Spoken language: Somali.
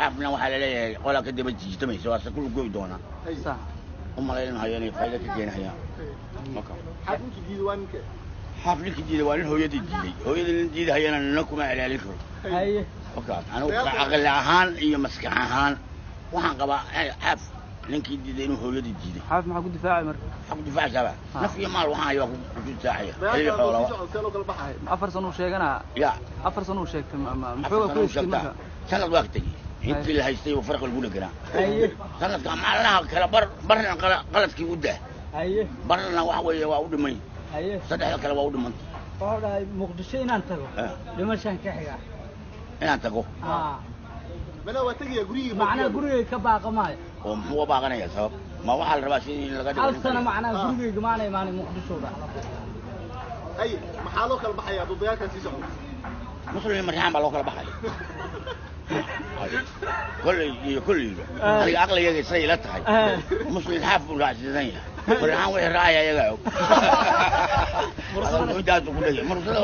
Xaafna waxaa laleeyahay qolaa ka daba jiitamaysa, waa se kulu goy doonaa. Sax. U malaynhayo inay faa'iido ka keenahayaan marka. Xaaf ninkii diiday waa ninka. Xaaf ninkii diiday waa nin hooyadii diiday, hooyadii nin diidahayana nina kuma celaalin karo. Markaas anigu caqli ahaan iyo maskax ahaan waxaan qabaa xaaf ninkii diiday inuu hooyadii diiday. Xaaf maxaa ku difaacay marka? Maxaa ku difaacaysaaba? Naf iyo maal waxaan hayo waa ku difaacaya, xilli Dagaalka xoolaba. sii socdo, see loo kala baxaya? 4 sano uu sheeganaa. Ya. 4 sano uu sheegtay, 4 muxuu sano ku uu haystay sheegtaa marka? Sanad waa ka tegey, intii la haystay oo farqi lagu dheganaa sanadka macnaha kala bar barna qaladkii u dah, barna waxa weeye waa u dhimay, saddexda kale waa u dhimantay. Wuxuu dhahay Muqdisho inaan tago dhimashaan ka xigaa. Inaan tago. Mana waa tegaya gurigii? Macnaha gurigay ka baaqa maayo. Oo muxuu u baaqanaya? Sabab ma waxaa la rabaa sidii in laga dhigo Hal nin sano kale? Macnaha gurigayga maana imaanay Muqdisho dha. Haye, maxaa loo kala baxaya hadduu dagaalkan sii socdo? Muslim iyo Marixaan baa loo kala baxaya kolley iyo kolleyba. Aniga aqligayga say ila tahay, Muslim xaaf buu raacsiisan yahay, Marixaan wixii raacaya iyagaa og. Hadalku intaasu ku dhegay mursada.